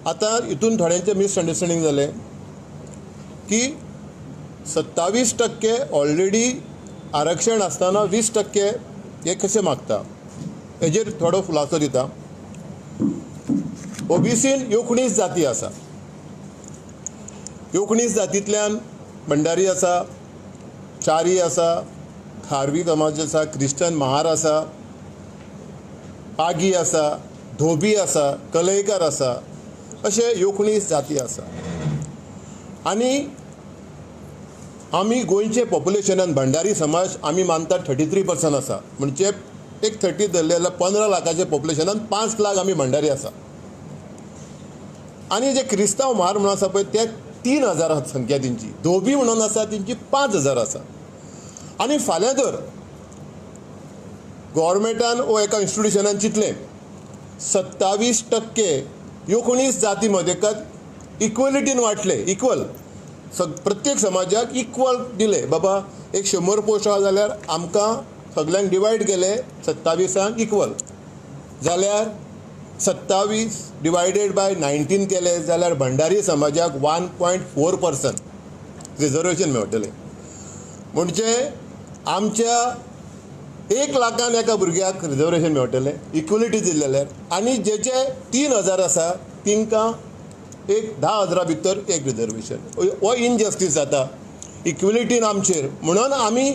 आतां हितून थोड्यांचें मिसअंडरस्टँडींग जालें की 27% ऑलरेडी आरक्षण आसतना 20% हे कशें मागता, हेजेर थोडो खुलासो दिता. ओबीसीन 19 जाती आसा. 19 जातींतल्यान भंडारी आसा, च्यारी आसा, खारवी समाज आसा, क्रिश्चन महार आसा, पागी आसा, धोबी आसा, कलयकार आसा, अशे 19 जाती आसा. आनी आमी गोंयचे पॉप्युलेशनान भंडारी समाज आमी मानतात 33% आसा, म्हणजे एक 30 धरले जाल्यार 15 लाखाचे पॉप्युलेशनान 5 लाख आमी भंडारी आसा. आनी जे क्रिस्तांव म्हार म्हणून आसा पळय ते 3000 संख्या तेंची, धोबी म्हणून आसा तेंची 5000 आसा. आनी फाल्यां जर गोवोरमेंटान वो एका इन्स्टिट्युशनान चिंतलें 27% 19 जाती मदेकात इक्वलिटीन वांटले, इक्वल प्रत्येक समाजाक इक्वल दिले, बाबा एक 100 पोस्ट आसा जाल्यार आमकां सगल्यांक डिवायड केले 27 इक्वल, जाल्यार 27 डिवायडेड बाय 19 केले जाल्यार भंडारी समाजाक 1.4% रिजर्वेशन मेळटलें. म्हणजे आमच्या 1 लाखान एका भुरग्याक रिजर्वेशन मेळटलें इक्वलिटी दिली जाल्यार. आनी जेचे 3000 आसा तांकां एक 10,000 भितर एक रिजर्वेशन. हो इनजस्टीस जाता इक्वलिटीन आमचेर, म्हणून आमी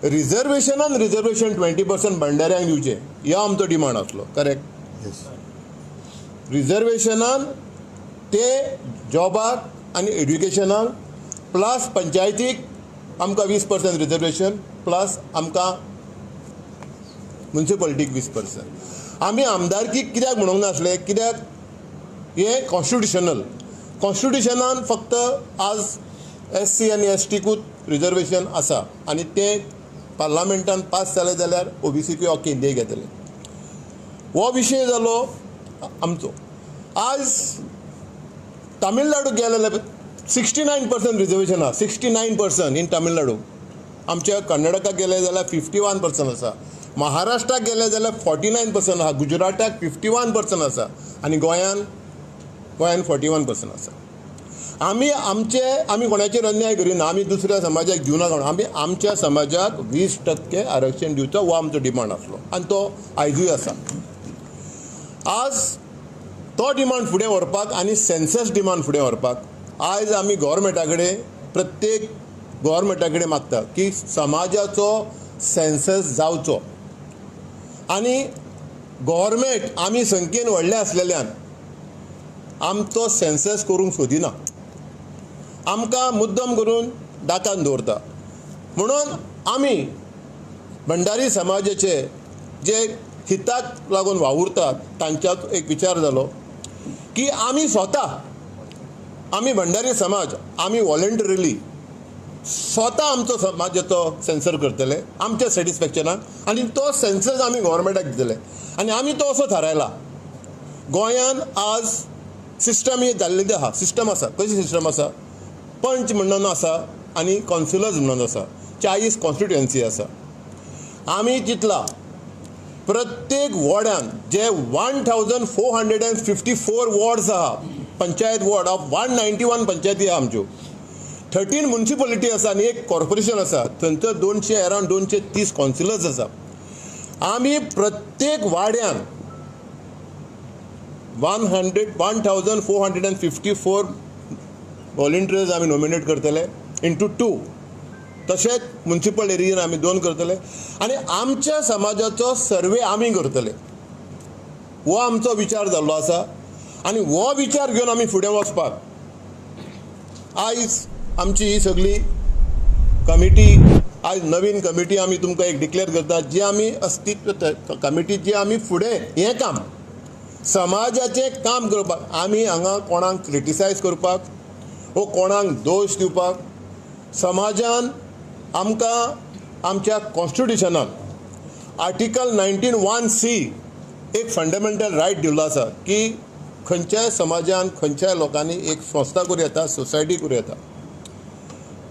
रिजर्वेशनान रिजर्वेशन 20% भंडाऱ्यांक दिवचें हो आमचो डिमांड आसलो. करेक्ट? रिजर्वेशनान ते जॉबाक आनी एड्युकेशनाक प्लस पंचायतीक आमकां 20% रिजर्वेशन प्लस आमकां म्युनिसिपालिटीक 20%. आमी आमदारकी कित्याक म्हणूंक नासले, कित्याक हें कॉन्स्टिट्युशनल, कॉन्स्टिट्युशनान फक्त आज SC आनी STकूच रिजर्वेशन आसा आनी तें पार्लामेंटान पास जालें जाल्यार OBCकूय केंद्रीय घेतले. हो विशय जालो आमचो. आज तामिळनाडू गेले जाल्यार 69% रिजर्वेशन आसा, 69% इन तामिळनाडू. आमच्या कर्नाटकाक गेले जाल्यार 51% आसा, महाराष्ट्राक गेले जाल्यार 49% आसा, गुजराताक 51% आसा आनी गोंयान 41% आसा. आमी आमचे आमी कोणाचेर अन्याय करिना, आमी दुसऱ्या समाजाक दिवना कोण, आमी आमच्या समाजाक 20% आरक्षण दिवचो हो आमचो डिमांड आसलो आनी तो आयजूय आसा. आज तो डिमांड फुडें व्हरपाक आनी सेन्सस डिमांड फुडें व्हरपाक आयज आमी गोवोरमेंटा कडेन, प्रत्येक गोवोरमेंटा कडेन मागता की समाजाचो सेन्सस जावचो. आनी गोवोरमेंट आमी संख्येन व्हडले आसलेल्यान आमचो सेन्सस करूंक सोदिना, आमकां मुद्दम करून दातान दवरता. म्हणून आमी भंडारी समाजाचे जे हिताक लागून वावुरतात तांच्यात एक विचार जालो की आमी स्वता, आमी भंडारी समाज, आमी वॉलंटरीली स्वता आमचो समाजाचो सेन्सर करतले आमच्या सॅटिस्फॅक्शनान, आनी तो सेन्सस आमी गोवोरमेंटाक दितले. आनी आमी तो असो थारायला, गोंयान आज सिस्टम ही जाल्ली आसा, सिस्टम आसा. कशी सिस्टम आसा? पंच म्हणून आसा आनी कावन्सिलर्स म्हणून आसा, 40 कॉन्स्टिट्युएन्सी आसा. आमी चिंतला प्रत्येक वॉर्डान जे 1454 वॉर्ड्स आहा, पंचायत वॉर्ड ऑफ 191 पंचायती आहा आमच्यो, 13 म्युनिसिपालिटी आसा आनी एक कॉर्पोरेशन आसा, थंयसर 200 अरावंड 230 कावन्सिलर्स आसा. आमी प्रत्येक वाड्यान 1454 वॉलंटियर्स आमी नॉमिनेट करतले इंटू 2, तशेंच म्युनिसिपल एरियेन आमी 2 करतले आनी आमच्या समाजाचो सर्वे आमी करतले. हो आमचो विचार जाल्लो आसा आनी हो विचार घेवन आमी फुडें वचपाक आयज आमची ही सगळी कमिटी, आयज नवीन कमिटी आमी तुमकां एक डिक्लेअर करता, जी आमी अस्तित्व कमिटी जी आमी फुडें हें काम समाजाचें काम करपाक, आमी हांगा कोणाक क्रिटिसायज करपाक वो कोणाक दोश दिवपाक, समाजान आमकां आमच्या कॉन्स्टिट्युशनान आर्टिकल 19(1)(c) एक फंडामेंटल रायट दिल्लो आसा की खंयच्याय समाजान खंयच्याय लोकांनी एक संस्था करूं येता, सोसायटी करूं येता.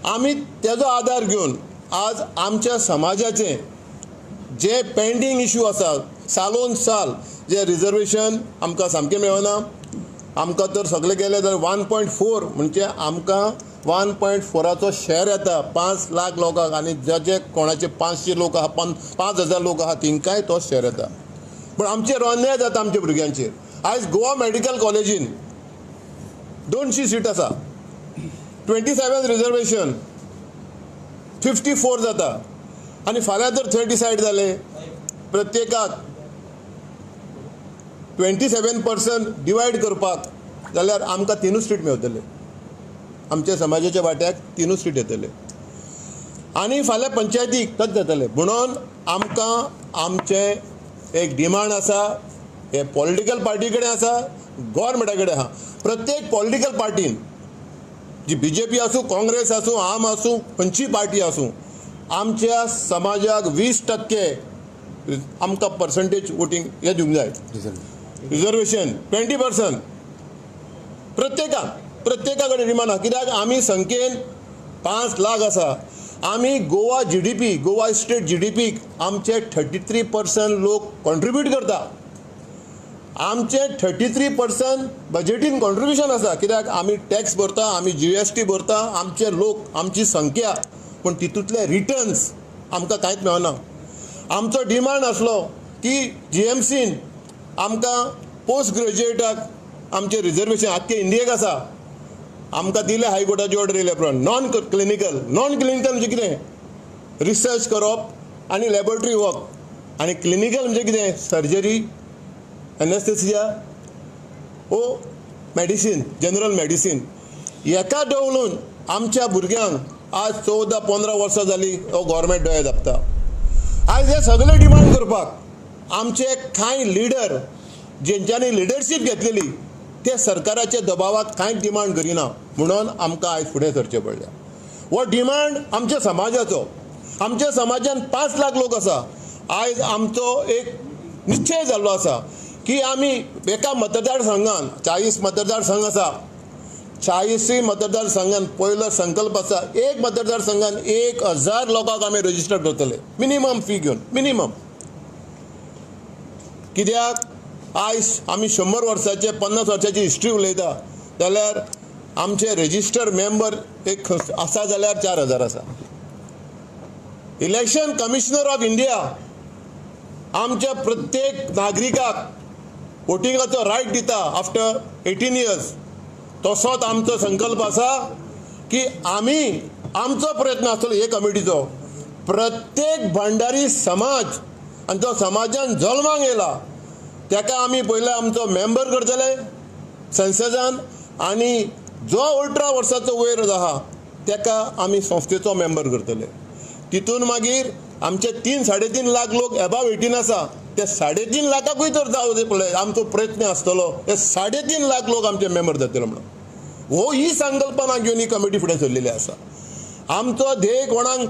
आमी तेजो आदार घेवन आज आमच्या समाजाचें जे पेंडींग इशू आसा सालोन साल, जे रिजर्वेशन आमकां सामकें मेळना, आमकां तर सगळे गेले जाल्यार 1.4 म्हणजे आमकां 1.4चो शेअर येता 5 लाख लोकांक आनी जाचे कोणाचे 500 लोक आहा, 5,000 लोक आहा, तिंकाय तो शेअर येता. पूण आमचेर अन्याय जाता आमच्या भुरग्यांचेर. आयज गोवा मेडिकल कॉलेजीन 200 सीट आसा, 27 रिजर्वेशन 54 जाता आनी फाल्यां जर थंय डिसायड जालें प्रत्येकाक 27% डिवायड करपाक जाल्यार आमकां 3 सीट मेळटले, आमच्या समाजाच्या वाट्याक 3 सीट येतले आनी फाल्यां पंचायतीक तच जातले. म्हणून आमकां आमचें एक डिमांड आसा, हे पॉलिटिकल पार्टी कडेन आसा, गोवोरमेंटा कडेन आसा. प्रत्येक पॉलिटिकल पार्टीन, जी बीजेपी आसूं, काँग्रेस आसूं, आम आसूं, खंयची पार्टी आसूं, आमच्या समाजाक 20% आमकां पर्संटेज वोटींग हें दिवंक जाय, रिजर्वेशन 20% प्रत्येका कडेन डिमांड आसा. कित्याक आमी संख्येन 5 लाख आसा. आमी गोवा जीडीपी, गोवा स्टेट जीडीपीक आमचे 33% लोक कॉन्ट्रिब्यूट करता. आमचे 33% बजेटीन कॉन्ट्रिब्युशन आसा. कित्याक आमी टॅक्स भरता, आमी GST भरता, आमचे लोक, आमची संख्या, पूण तितूंतले रिटर्न्स आमकां कांयच मेळना. आमचो डिमांड आसलो की GMCन आमकां पोस्ट ग्रेज्युएटाक आमचें रिजर्वेशन आख्खे इंडियेक आसा, आमकां दिलें हायकोर्टाची ऑर्डर येयल्या उपरांत. नॉन क्लिनिकल म्हणजे कितें, रिसर्च करप आनी लॅबोरेटरी वर्क, आनी क्लिनिकल म्हणजे कितें, सर्जरी, एनेस्थेसिया ओ मेडिसीन, जनरल मेडिसीन. हेका दवरून आमच्या भुरग्यांक आज 14-15 वर्सां जालीं हो गोवोरमेंट दोळे धांपता. आयज हे सगळे डिमांड करपाक आमचे कांय लिडर जेंच्यांनी लिडरशीप घेतलेली ते सरकाराच्या दबावाक कांयच डिमांड करिना, म्हणून आमकां आयज फुडें सरचें पडलें. हो डिमांड आमच्या समाजाचो. आमच्या समाजान 5 लाख लोक आसा. आयज आमचो एक निश्चय जाल्लो आसा की आमी एका मतदारसंघान 40 मतदारसंघ आसा, 40 मतदारसंघान पयलो संकल्प आसा एक मतदारसंघान 1000 लोकांक आमी रजिस्टर करतले, मिनिमम फी घेवन, मिनिमम. कित्याक आयज आमी 100 वर्साचे 50 वर्साची हिस्ट्री उलयता जाल्यार आमचे रजिस्टर मेंबर एक आसा जाल्यार 4000 आसा. इलेक्शन कमिशनर ऑफ इंडिया आमच्या प्रत्येक नागरिकाक वोटिंगाचो रायट दिता आफ्टर 18 इयर्स. तसोच आमचो संकल्प आसा की आमी, आमचो प्रयत्न आसतलो हे कमिटीचो, प्रत्येक भांडारी समाज आनी तो समाजान जल्माक येयला ताका आमी पयले आमचो मेंबर करतले संसदान, आनी जो 18 वर्साचो वयर आहा ताका आमी संस्थेचो मेंबर करतले. तितून मागीर आमचे 3-3.5 लाख लोक एबाव 18 आसा, ते 3.5 लाखाकूय तर जावं पळय आमचो प्रयत्न आसतलो ते 3.5 लाख लोक आमचे मेंबर जातले म्हणून. हो ही संकल्पना घेवन ही कमिटी फुडें सरलेली आसा. आमचो ध्येय कोणाक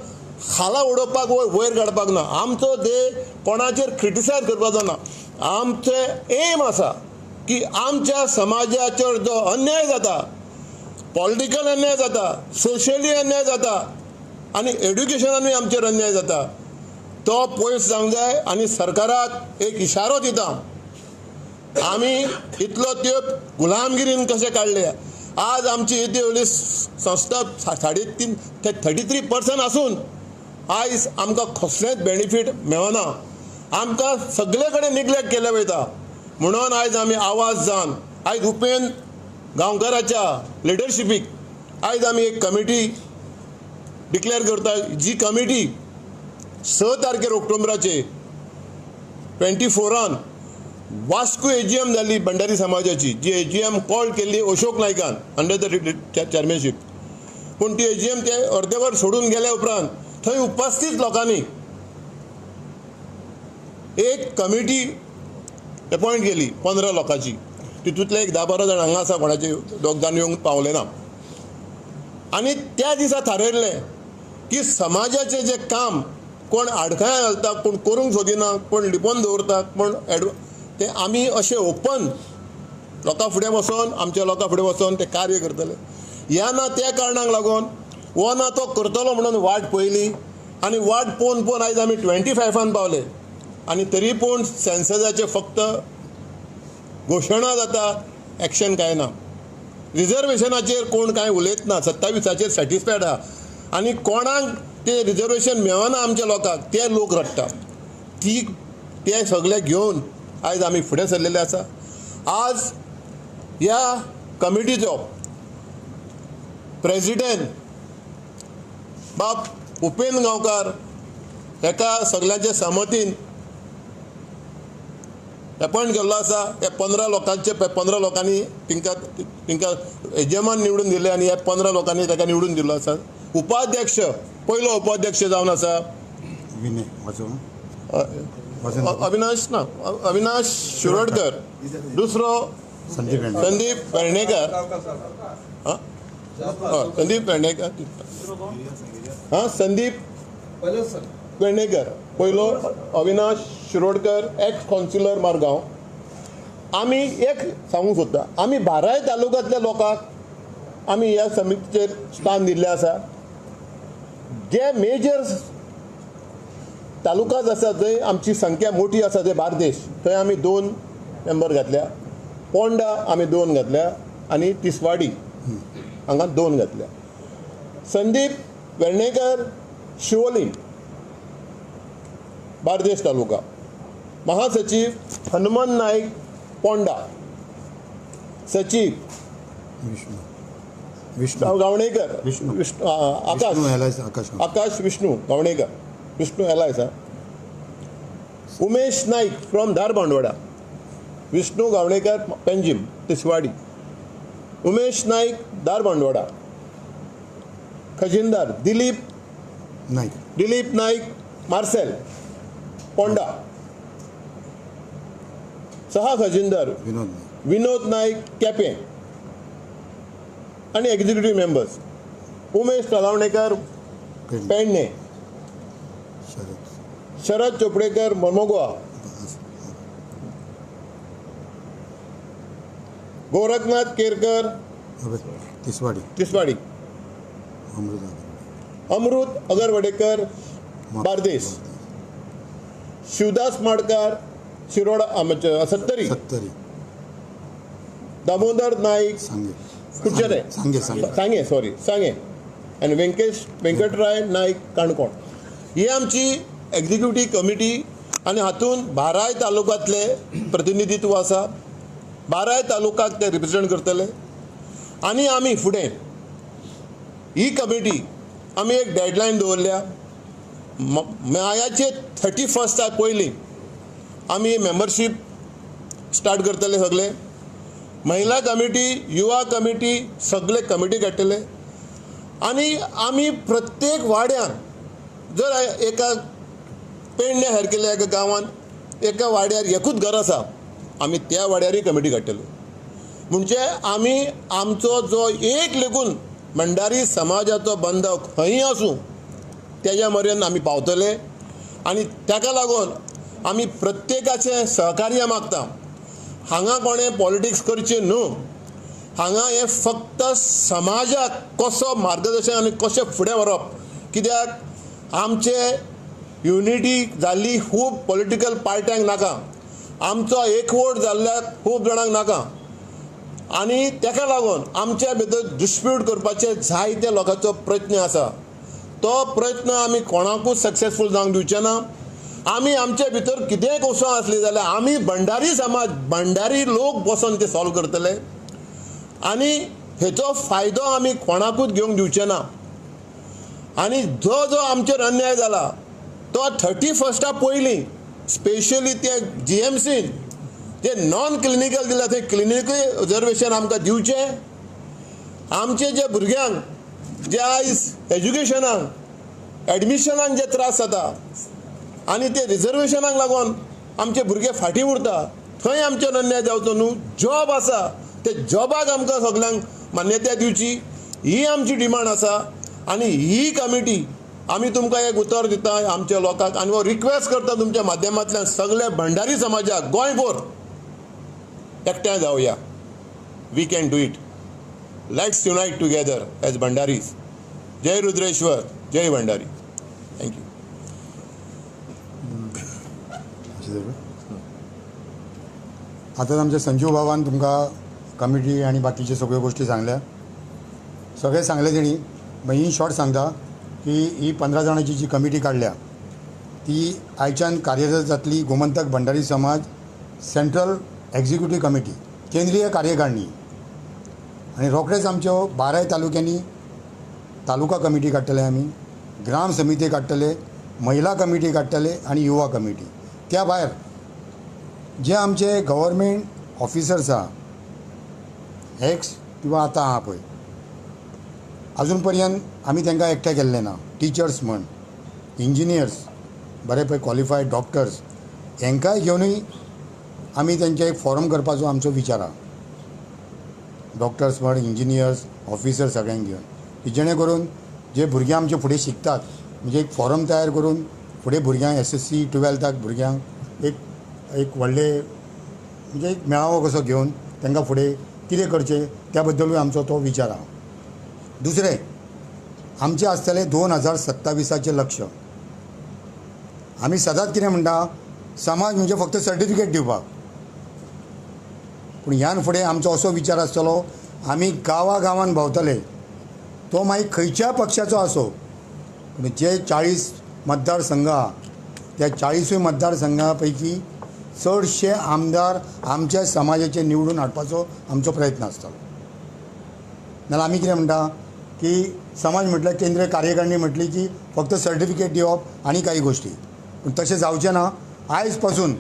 खाला उडोवपाक वयर काडपाक ना, आमचो ध्येय कोणाचेर क्रिटिसायज करपाचो ना. आमचें एम आसा की आमच्या समाजाचेर जो अन्याय जाता, पॉलिटिकल अन्याय जाता, सोशली अन्याय जाता आनी एड्युकेशनानूय आमचेर अन्याय जाता, तो पयस जावंक जाय. आनी सरकाराक एक इशारो दिता, आमी इतलो त्यो गुलामगिरीन कशें काडले. आज आमची येदी व्हडली संस्था 3.5 ते 33% आसून आयज आमकां कसलेंच बेनिफीट मेळना, आमकां सगळे कडेन निग्लेक्ट केलें वयता. म्हणून आयज आमी आवाज जावन आयज उपेन गांवकाराच्या लिडरशिपीक आयज आमी एक कमिटी डिक्लेअर करता, जी कमिटी 6 तारखेर ऑक्टोबराचे 24 वास्को AGM जाली भंडारी समाजाची, जी AGM call केल्ली अशोक नायकान अंडर the chairmanship. पूण ती AGM ते अर्देवर सोडून गेल्या उपरांत थंय उपस्थित लोकांनी एक कमिटी अपॉयंट केली 15 लोकांची. तितूंतले एक 10-12 जाण हांगा आसा, कोणाचे 2 जाण येवंक पावले ना. आनी त्या दिसा थारायल्लें की समाजाचें जें काम कोण आडखळ्यां घालता, कोण करूंक सोदिना, कोण लिपोवन दवरता, कोण ते आमी अशें ओपन लोकां फुडें वचोन, आमच्या लोकां फुडें वचोन तें कार्य करतले. ह्या ना त्या कारणाक लागून हो ना तो करतलो म्हणून वाट पळयली आनी वाट पळोवन पळोवन आयज आमी 25 पावले. आनी तरी पूण सेन्ससाचे फक्त घोशणा जाता, एक्शन कांय ना. रिजर्वेशनाचेर कोण कांय उलयतना, 27चेर सॅटिस्फायड आहा आनी कोणाक ते रिजर्वेशन मेळना आमच्या लोकांक, ते लोक रडटा. ती ते सगळे घेवन आयज आमी फुडें सरलेले आसा. आज ह्या कमिटीचो प्रेसिडेंट बाब उपेंद्र गांवकार हेका सगळ्यांचे सहमतीन अपॉयंट केल्लो आसा. ह्या 15 लोकांचे 15 लोकांनी तांकां यजमान निवडून दिले आनी ह्या 15 लोकांनी ताका निवडून दिल्लो आसा. उपाध्यक्ष, पयलो उपाध्यक्ष जावन आसा अविनाश ना अविनाश शिरोडकर, दुसरो संदीप वेर्णेकर, संदीप वेर्णेकर, हां संदीप वेर्णेकर पयलो, अविनाश शिरोडकर एक्स कावन्सिलर मारगांव. आमी एक सांगूंक सोदता, आमी बाराय तालुक्यांतल्या लोकांक आमी ह्या समितीचेर स्थान दिल्लें आसा. जे मेजर तालुकाच आसा जंय आमची संख्या मोठी आसा, जंय बार्देश, थंय आमी 2 मेंबर घातल्या, पोंडा आमी 2 घातल्या आनी तिसवाडी हांगा 2 घातल्या. संदीप वेर्णेकर शिवोली बार्देश तालुका, महासचिव हनुमान नाईक पोंडा, सचिव विष्णु गावणेकर, विष्णु आकाश आकाश विष्णू गावणेकर, विष्णू एलाय sir, Umesh Naik from Dharbandora, Vishnu Gaonekar Panjim Tiswadi, Umesh Naik Dharbandora, खजिनदार दिलीप नाईक, दिलीप नाईक मार्सेल पोंडा, सहा खजिनदार विनोद नाईक केपें आनी एक्झिक्युटीव मेंबर्स उमेश तलावणेकर पेडणे, शरद चोपडेकर मर्मगोवा, गोरखनाथ केरकर तिसवाडी, तिसवाडी, अमृत अगरवडेकर बार्देस, शिवदास माडकार शिरोडा सत्तरी, दामोदर नाईक कुडचडे सांगे, सॉरी सांगे, आनी वेंकटराय नाईक काणकोण. ही आमची एक्झिक्युटीव कमिटी आनी हातूंत बाराय तालुक्यांतले प्रतिनिधित्व आसा. बाराय तालुक्याक ते रिप्रेजेंट करतले आनी आमी फुडें ही कमिटी आमी एक डेडलायन दवरल्या, मायाचे 31 पयलीं आमी मेंबरशीप स्टार्ट करतले. सगळे महिला कमिटी, युवा कमिटी, सगळे कमिटी काडटले आनी आमी प्रत्येक वाड्यान जर एका पेडण्या सारकेल्या एका गांवांत एका वाड्यार एकूच घर आसा, आमी त्या वाड्यारूय कमिटी काडटले. म्हणजे आमी आमचो जो एक लेगून भंडारी समाजाचो बंधक खंयी आसूं तेज्या मरेन आमी पावतले आनी ताका लागून आमी प्रत्येकाचें सहकार्य मागता. हांगा कोणें पॉलिटिक्स करचें न्हू, हांगा हें फक्त समाजाक कसो मार्गदर्शन आनी कशें फुडें व्हरप, कित्याक आमचे युनिटी जाल्ली खूब पॉलिटिकल पार्ट्यांक नाका, आमचो एकवट जाल्ल्याक खूब जाणांक नाका आनी ताका लागून आमच्या भितर डिस्प्यूट करपाचे जायते लोकांचो प्रयत्न आसा. तो प्रयत्न आमी कोणाकूच सक्सेसफूल जावंक दिवचे ना. आमी आमचे भितर कितेंय कोसो आसली जाल्यार आमी भंडारी समाज, भंडारी लोक बसोन ते सॉल्व करतले आनी हेचो फायदो आमी कोणाकूच घेवंक दिवचे ना. आनी जो जो आमचेर अन्याय जाला तो 31 पयलीं स्पेशली ते जीएमसीन जे नॉन क्लिनिकल दिला ते क्लिनिकल रिजर्वेशन आमकां दिवचें. आमचे जे भुरग्यांक जे आयज एज्युकेशनाक एडमिशनाक जे त्रास जाता आनी ते रिजर्वेशनाक लागून आमचे भुरगे फाटीं उरता, थंय आमचेर अन्याय जावचो न्हू. जॉब आसा ते जॉबाक आमकां सगल्यांक मान्यताय दिवची, ही आमची डिमांड आसा. आनी ही कमिटी आमी तुमकां एक उतर दिता आमच्या लोकांक आनी हो रिक्वेस्ट करता तुमच्या माध्यमांतल्यान सगळे भंडारी समाजाक गोंयभर एकठांय जावया. We can do it, let's unite together as Bhandaris. Jai Rudreshwar, Jai Bhandari. Thank you. आतां आमच्या संजीव बाबान तुमकां कमिटी आनी बाकीच्यो सगळ्यो गोश्टी सांगल्या, सगळें सांगलें तेणी. मागीर इन शॉर्ट सांगता की ही 15 जाणांची जी कमिटी काडल्या ती आयच्यान कार्यरत जातली. गोमंतक भंडारी समाज सेंट्रल एग्जिक्युटीव कमिटी, केंद्रीय कार्यकारिणी. आनी रोखडेच आमच्यो 12 तालुक्यांनी तालुका कमिटी काडटले आमी, ग्राम समिती काडटले, महिला कमिटी काडटले आनी युवा कमिटी. त्या भायर जे आमचे गव्हर्मेंट ऑफिसर्स आहा एक्स किंवा आतां आहा पळय, अजून पर्यंत आमी तांकां एकठांय केल्ले ना. टिचर्स म्हण, इंजिनियर्स, बरे पळय क्वॉलिफायड डॉक्टर्स, हेंकांय घेवनूय आमी तेंचे एक फॉरम करपाचो आमचो विचार आहा. डॉक्टर्स म्हण, इंजिनियर्स, ऑफिसर सगळ्यांक घेवन, की जेणे करून जे भुरगे आमचे फुडें शिकतात, म्हणजे एक फॉरम तयार करून फुडें भुरग्यांक SSC 12थाक भुरग्यांक एक एक व्हडले म्हणजे एक मेळावो कसो घेवन तांकां फुडें कितें करचें त्या बद्दलूय आमचो तो विचार आहा. दुसरें आमचें आसतलें 2027 लक्ष. आमी सदांच कितें म्हणटा, समाज म्हणजे फक्त सर्टिफिकेट दिवपाक, पूण ह्यान फुडें आमचो असो विचार आसतलो आमी गांवा गांवान भोंवतले, तो मागीर खंयच्या पक्षाचो आसो, पूण जे 40 मतदारसंघ आहा त्या 40 मतदारसंघा पैकी चडशे आमदार आमच्या समाजाचे निवडून हाडपाचो आमचो प्रयत्न आसतलो. नाल्यार आमी कितें म्हणटा की समाज म्हटल्यार केंद्रीय कार्यकारिणी म्हटली की फक्त सर्टिफिकेट दिवप आनी काही गोश्टी, पूण तशें जावचें ना. आयज पासून,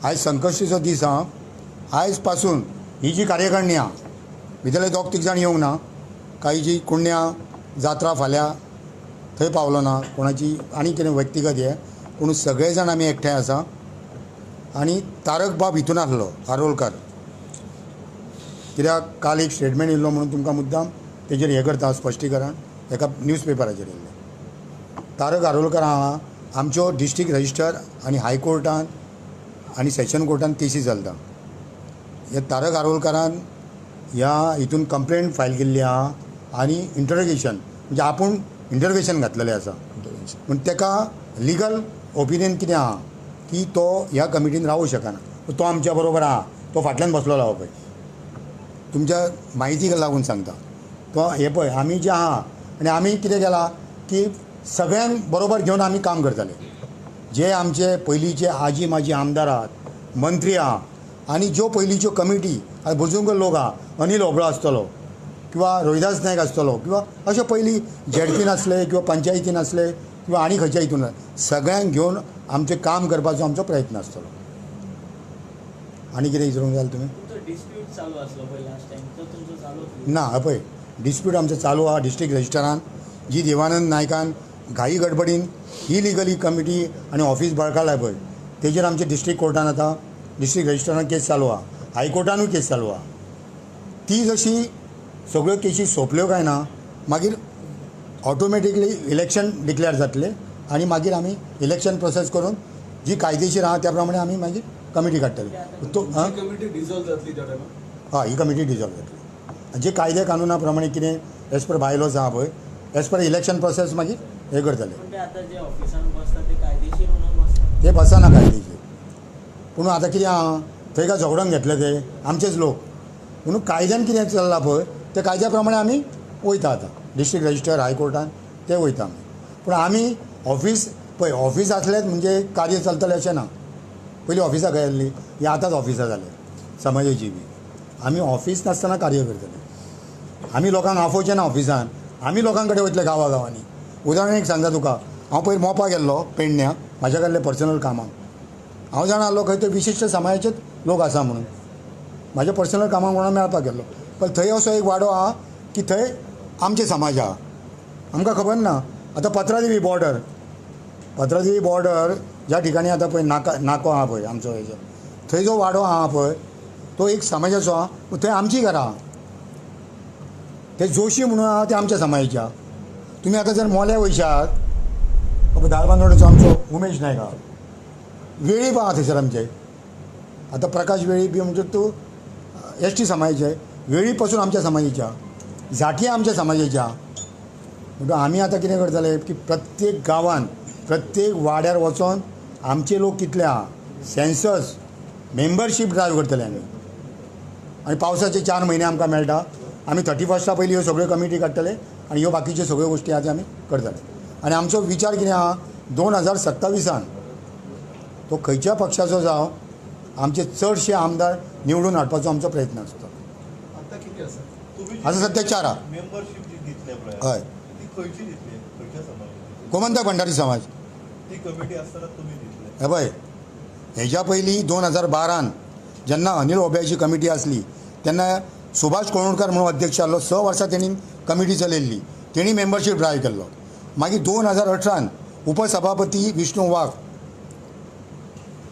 आयज संकश्टीचो दीस आहा, आयज पासून ही जी कार्यकारिणी आहा भितरले 2-3 जाण येवंक ना, काही जी कुण्ण्या जात्रा फाल्यां थंय पावलो ना, कोणाची आनी कितें व्यक्तिगत हें, पूण सगळे जाण आमी एकठांय आसा. आनी तारक बाब हितून आसलो आरोलकार, कित्याक काल एक स्टेटमेंट येयल्लो म्हणून तुमकां मुद्दाम तेजेर हें करता स्पश्टीकरण, एका न्यूज पेपराचेर येयल्लें. तारक आरोलकार आहा आमच्यो डिस्ट्रिक्ट रजिस्टर आनी हायकोर्टान आनी सेशन कोर्टान केसी चलता. हे तारक आरोलकारान ह्या हितून कंप्लेंट फायल केल्ली आहा आनी इंटरोगेशन म्हणजे आपूण इंटरोगेशन घातलेलें आसा, पूण तेका लिगल ओपिनियन कितें आहा की तो ह्या कमिटीन रावूं शकना, तो आमच्या बरोबर आहा, तो फाटल्यान बसलेलो आहा पळय, तुमच्या म्हायतीक लागून सांगता. तो हे पळय आमी जे आहा आनी आमी कितें केलां की सगळ्यांक बरोबर घेवन आमी काम करतले. जे आमचे पयलींचे आजी माजी आमदार आहात, मंत्री आहा आनी ज्यो पयलींच्यो कमिटी बुजुर्ग लोक आहा, अनिल होबळो आसतलो किंवा रोहिदास नायक आसतलो किंवा अशे पयलीं झेडपीन आसले किंवा पंचायतीन आसले किंवा आनी खंयच्या हितून, सगळ्यांक घेवन आमचें काम करपाचो आमचो प्रयत्न आसतलो. आनी कितें विचारूंक जाय तुमी? ना, पळय डिस्प्यूट आमचो चालू आहा डिस्ट्रिक्ट रजिस्टरान, जी देवानंद नायकान घाई गडबडीन इलिगली कमिटी आनी ऑफिस बळकायला पळय, तेजेर आमचे डिस्ट्रिक्ट कोर्टान आतां डिस्ट्रिक्ट रजिस्टरान केस चालू आहा, हायकोर्टानूय केस चालू आहा. ती जशी सगळ्यो केशी सोंपल्यो काय ना मागीर ऑटोमॅटिकली इलेक्शन डिक्लेअर जातलें आनी मागीर आमी इलेक्शन प्रोसेस करून जी कायदेशीर आहा त्या प्रमाणे आमी मागीर कमिटी काडटले. तो हय, ही कमिटी डिजॉल्व जातली. जे कायदे कानुना प्रमाणे कितें एज पर बायलॉज आहा पळय, एज पर इलेक्शन प्रोसेस मागीर हें करतले. ते बसना कायदेशीर, पूण आतां कितें आहा थंय काय झगडोन घेतले ते आमचेच लोक, म्हणून कायद्यान कितें चल्लां पळय त्या कायद्या प्रमाणे आमी वयता आतां डिस्ट्रिक्ट रजिस्टर हायकोर्टान ते वयता आमी. पूण आमी ऑफिस पळय ऑफिस आसलेंच म्हणजे कार्य चलतलें अशें ना. पयलीं ऑफिसां खंय आसलीं, ही आतांच ऑफिसां जाले समाजाची बी. आमी ऑफिस नासतना कार्य करतले, आमी लोकांक आफोवचें ना ऑफिसान, आमी लोकां कडेन वयतले गांवा गांवांनी. उदाहरण एक सांगता तुका, हांव पयर मोपा गेल्लो पेडण्या म्हाज्या कडले पर्सनल कामाक, हांव जाणा आसलो खंय ते विशिश्ट समाजाचेच लोक आसा म्हणून, म्हाज्या पर्सनल कामाक कोणा मेळपाक गेल्लो. पण थंय असो एक वाडो आहा की थंय आमचे समाज आहा, आमकां खबर ना. आतां पत्रादेवी बॉर्डर, पत्रादेवी बॉर्डर ज्या ठिकाणी आतां पळय नाका नाको आहा पळय आमचो हेजो, थंय जो वाडो आहा पळय तो एक समाजाचो आहा, थंय आमची घरां आहा, ते जोशी म्हणून आहा ते आमच्या समाजाचे आहा. तुमी आतां जर मोल्या वयशात, धारबांदोडेचो आमचो उमेश नायक आहा, वेळीप आहा थंयसर आमचे, आतां प्रकाश वेळीप बी म्हणजे तूं एस टी समाजाचे, वेळीप पासून आमच्या समाजाचे आहा, जाती आमच्या समाजाचे आहा. म्हणटकच आमी आतां कितें करतले की प्रत्येक गांवान प्रत्येक वाड्यार वचोन आमचे लोक कितले आहा सेन्सस मेंबरशीप ड्रायव्ह करतले आमी. आनी पावसाचे 4 म्हयने आमकां मेळटा. आमी 31 पयलीं ह्यो सगळ्यो कमिटी काडटले आनी ह्यो बाकीच्यो सगळ्यो गोश्टी आहा त्यो आमी करतले. आनी आमचो विचार कितें आहा, 2027 तो खंयच्या पक्षाचो जावं आमचे चडशे आमदार निवडून हाडपाचो आमचो प्रयत्न आसता. आतां सद्या 4 आहा. हय, गोमंतक भंडारी समाज. हे पळय, हेज्या पयलीं 2012 जेन्ना अनिल ओब्याची कमिटी आसली तेन्ना सुभाष कोळंबकर म्हणून अध्यक्ष आसलो. 6 वर्सां तेणी कमिटी चलयल्ली, तेणी मेंबरशीप ड्रायव्ह केल्लो. मागीर 2018 उपसभापती विष्णू वाघ,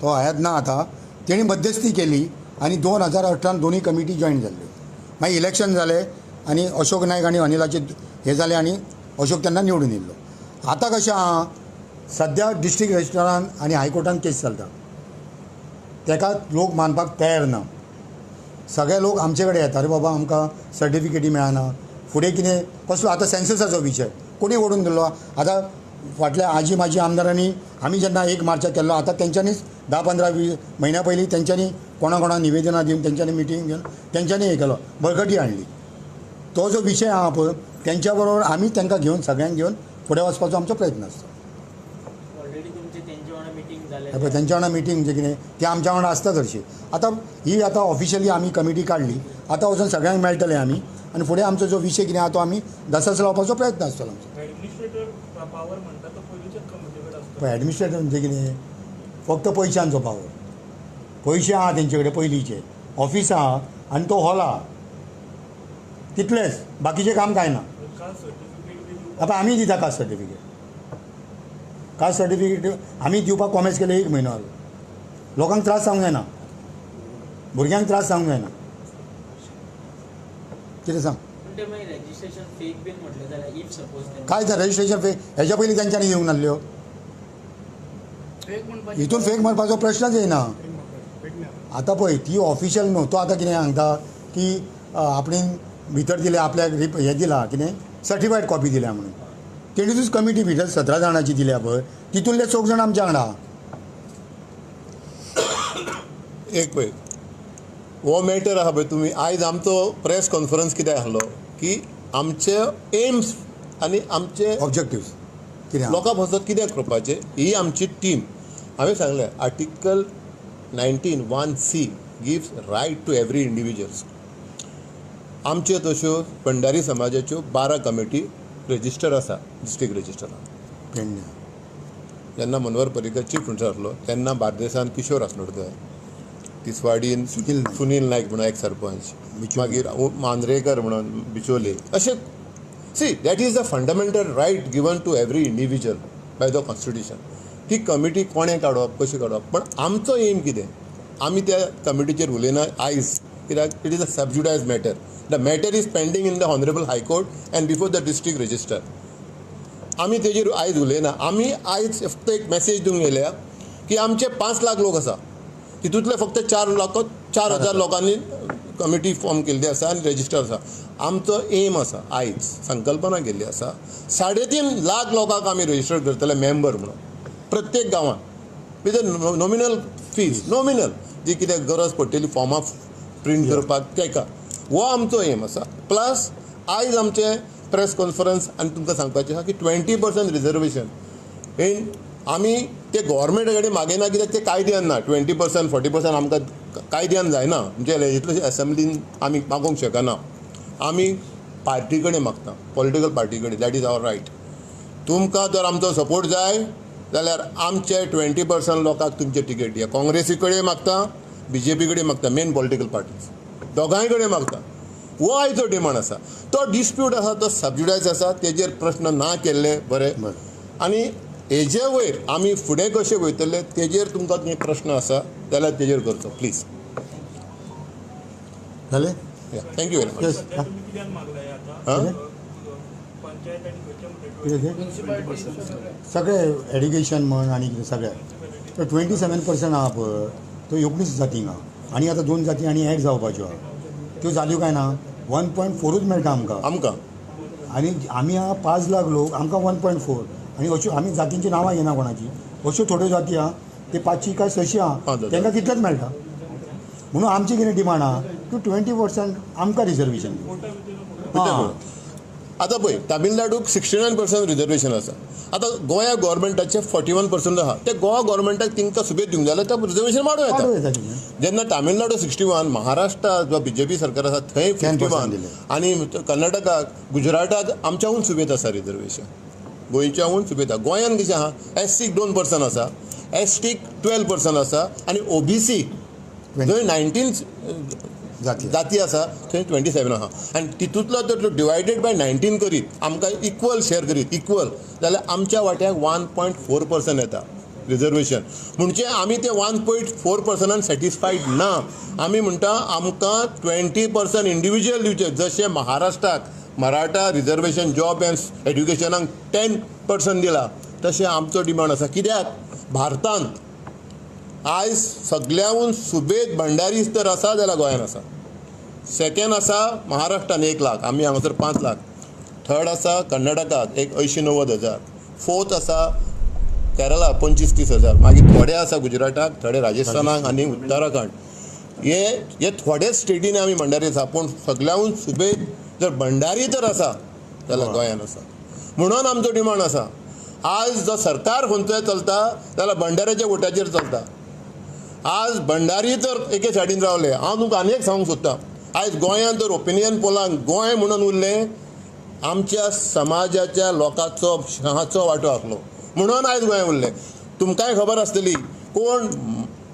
तो हयात ना आतां, तेणी मध्यस्थी केली आनी 2018 दोनूय कमिटी जॉयन जाल्ल्यो. मागीर इलेक्शन जालें आनी अशोक नायक आनी अनिलाचे हे जालें आनी अशोक तेन्ना निवडून येयल्लो. आतां कशें आहा, सद्या डिस्ट्रिक्ट रजिस्ट्रारान आनी हायकोर्टान केस चलता, तेका लोक मानपाक तयार ना. सगळे लोक आमचे कडेन येता, अरे बाबा आमकां सर्टिफिकेटी मेळना, फुडें कितें कसलो आतां सेन्ससाचो विशय कोणी ओडून गेल्लो. आतां फाटल्या आजी माजी आमदारांनी आमी जेन्ना 1 मार्चाक केल्लो, आतां तेंच्यांनीच 10-15 म्हयन्या पयलीं तेंच्यांनी कोणा कोणा निवेदनां दिवन तेंच्यांनी मिटींग घेवन तेंच्यांनी हें केलो, बळकटी हाडली. तो जो विशय आहा पळय तेंच्या बरोबर आमी तांकां घेवन सगळ्यांक घेवन फुडें वचपाचो आमचो प्रयत्न आसता. पळय तेंच्या वांगडा मिटींग म्हणजे कितें, ते आमच्या वांगडा आसता हरशीं. आतां ही आतां ऑफिशियली आमी कमिटी काडली, आतां वचून सगळ्यांक मेळटले आमी आनी फुडें आमचो जो विशय कितें आहा तो आमी दसाच लावपाचो प्रयत्न आसतलो आमचो. पळय एडमिनिस्ट्रेटर म्हणजे कितें, फक्त पयशांचो पावर, पयशे आहा तेंचे कडेन पयलींचे, ऑफीस आहा आनी तो हॉल आहा, तितलेंच, बाकीचें काम कांय ना. आतां आमी दिता कास्ट सर्टिफिकेट, कास्ट सर्टिफिकेट आमी दिवपाक कॉमेस केलें 1 म्हयनो जालो. लोकांक त्रास जावंक जायना, भुरग्यांक त्रास जावंक जायना. कितें सांग, काय जालें रजिस्ट्रेशन फेक? हेज्या पयलीं तेंच्यांनी दिवंक नासल्यो, हितून फेक मारपाचो प्रश्नच येना. आतां पळय ती ऑफिशियल न्हू, तो आतां कितें सांगता की आपणें भितर दिलें आपल्याक हें दिलां कितें सर्टिफायड कॉपी दिल्या म्हणून, तेणीच कमिटी भितर 17 जाणांची दिल्या पळय, तितूंतले 4 जाण आमच्या वांगडा. एक पळय हो मॅटर आहा पळय, तुमी आयज आमचो प्रेस कॉन्फरन्स कित्याक आसलो की आमचे एम्स आनी आमचे ऑब्जेक्टिव्स कितें लोकां पासत कित्याक करपाचें, ही आमची टीम. हांवें सांगलें article 19(1)(c) gives right to every individuals. आमच्यो तश्यो भंडारी समाजाच्यो 12 कमिटी रजिस्टर आसा डिस्ट्रिक्ट रजिस्टरान. पेडण्यां जेन्ना मनोहर पर्रीकर चीफ मिनिस्टर आसलो तेन्ना बार्देसान किशोर आसनोडकर, तिसवाडीन सुनील नायक म्हणून एक सरपंच, मागीर मांद्रेकर म्हणून बिचोले, अशें. See that is the fundamental right given to every individual by the constitution. ती कमिटी कोणें काडप, कशी काडप, पण आमचो एम कितें, आमी त्या कमिटीचेर उलयना आयज, कित्याक it is a sub judice matter. The matter is pending in the honourable high court and before the district register. आमी तेजेर आयज उलयना. आमी आयज फक्त एक मॅसेज दिवंक येयल्या की आमचे 5 लाख लोक आसा, तितूंतले फक्त 4,000 लोकांनी कमिटी फॉर्म केल्ली आसा आनी रजिस्टर आसा. आमचो एम आसा, आयज संकल्पना केल्ली आसा, 3.5 लाख लोकांक आमी रजिस्टर करतले मेंबर म्हणून प्रत्येक गांवांत with a nominal fees, nominal जी कितें गरज पडटली फॉर्मां प्रिंट करपाक तेका, हो आमचो एम आसा. प्लस आयज आमचें प्रेस कॉन्फरन्स आनी तुमकां सांगपाचें आसा की 20% रिजर्वेशन इन आमी ते गोवोरमेंटा कडेन मागयना, कित्याक ते कायद्यान ना. 20% 40% आमकां कायद्यान जायना, म्हणजे लेजिस्लेटिव एसेंब्लीन आमी मागोवंक शकना. आमी पार्टी कडेन मागता, पॉलिटिकल पार्टी कडेन, that is our right. तुमकां जर आमचो सपोर्ट जाय जाल्यार आमचे 20% लोकांक तुमचे टिकेट दिया. काँग्रेसी कडेन मागता, बीजेपी कडेन मागता, मेन पॉलिटिकल पार्टीज दोगांय कडेन मागता. हो आयचो डिमांड आसा. तो डिस्प्यूट आसा, तो सबज्युडायज आसा, तेजेर प्रश्न ना केल्ले बरें. आनी हेजे वयर आमी फुडें कशें वयतले तेजेर तुमकां कितें प्रश्न आसा जाल्यार तेजेर करचो प्लीज. जालें, thank you very much. सगळे एड्युकेशन म्हण आनी कितें सगळें 27% आहा पळय, तो 19 जातींक आहा आनी आतां 2 जाती आनी एड जावपाच्यो आहा, त्यो जाल्यो काय ना 1.4च मेळटा आमकां. आमकां आनी आमी आहा 5 लाख लोक, आमकां 1.4. आनी अश्यो आमी जातींची नांवां घेना कोणाची, अश्यो थोड्यो जाती आहा ते 500 काय 600 आहा, तांकां तितलेंच मेळटा. म्हणून आमची कितें डिमांड आहा तूं 20% आमकां रिजर्वेशन दी. आतां पळय तामिळनाडूक 69% रिजर्वेशन आसा. आतां गोंया गव्हर्मेंटाचें 41% आसा. ते गोवा गव्हर्मेंटाक तांकां सुबेज दिवंक जाल्यार तें रिजर्वेशन वाडोवं येता. जेन्ना तामिळनाडू 61, महाराष्ट्र जो बीजेपी सरकार आसा थंय 51 आनी कर्नाटकाक, गुजराताक आमच्याहून सुबेज आसा रिजर्वेशन, गोंयच्याहून सुबेज आसा. गोंयान कशें आसा, एस सीक 2% आसा, एस टीक 12% आसा आनी ओबीसी जंय 19 जाती आसा थंय 27 आसा. आनी तितूंतलो जर तूं डिवायडेड बाय 19 करीत, आमकां इक्वल शेर करीत इक्वल जाल्यार आमच्या वाट्याक 1.4% येता रिजर्वेशन. म्हणजे आमी ते 1.4%न सॅटिस्फायड ना. आमी म्हणटा आमकां 20% इंडिविज्युअल दिवचें, जशें महाराष्ट्राक मराठा रिजर्वेशन जॉब एंड एड्युकेशनाक 10% दिला तशें आमचो डिमांड आसा. कित्याक भारतांत आयज सगळ्याहून सुबेज भंडारी तर आसा जाल्यार गोंयान आसा. सेकेंड आसा महाराष्ट्रान 1 लाख, आमी हांगासर 5 लाख. थर्ड आसा कर्नाटकाक एक 80-90 हजार. फोर्थ आसा केरला 25-30 हजार. मागीर थोडे आसा गुजराताक, थोडे राजस्थानाक आनी उत्तराखंड. हे थोडे स्टेटीनी आमी भंडारी आसा, पूण सगळ्याहून सुबेज जर भंडारी तर आसा जाल्यार गोंयान आसा. म्हणून आमचो डिमांड आसा, आज जो सरकार खंयचोय चलता जाल्यार भंडाऱ्याच्या वोटाचेर चलता. आज भंडारी तर एके सायडीन रावले. हांव तुमकां आनी एक सांगूंक सोदतां, आयज गोंयांत जर ओपिनियन पोलांक गोंय म्हणून उरलें, आमच्या समाजाच्या लोकांचो शहाचो वांटो आसलो म्हणून आयज गोंय उरलें. तुमकांय खबर आसतली कोण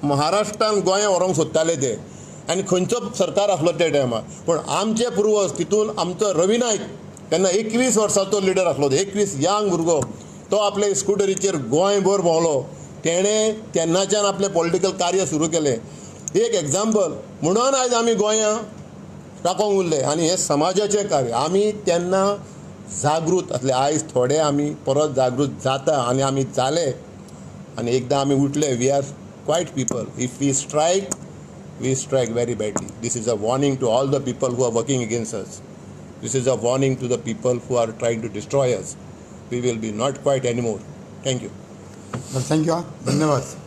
महाराष्ट्रान गोंय व्हरूंक सोदताले ते आनी खंयचो सरकार आसलो त्या टायमार. पूण आमचे पुर्वज तितून आमचो रवी नायक तेन्ना 21 वर्सांचो लिडर आसलो, 21 यांग भुरगो, तो आपले स्कुटरीचेर गोंयभर भोंवलो. तेणें तेन्नाच्यान आपलें पॉलिटिकल कार्य सुरू केलें. एक एग्जाम्पल म्हणून आयज आमी गोंयां राखोंक उरले आनी हें समाजाचें कार्य. आमी तेन्ना जागृत आसले, आयज थोडे आमी परत जागृत जाता आनी आमी जाले आनी एकदां आमी उठले. We are quiet people. If we strike, we strike very badly. This is a warning to all the people who are working against us. This is a warning to the people who are trying to destroy us. We will be not quiet anymore. Thank you. Thank you. धन्यवाद.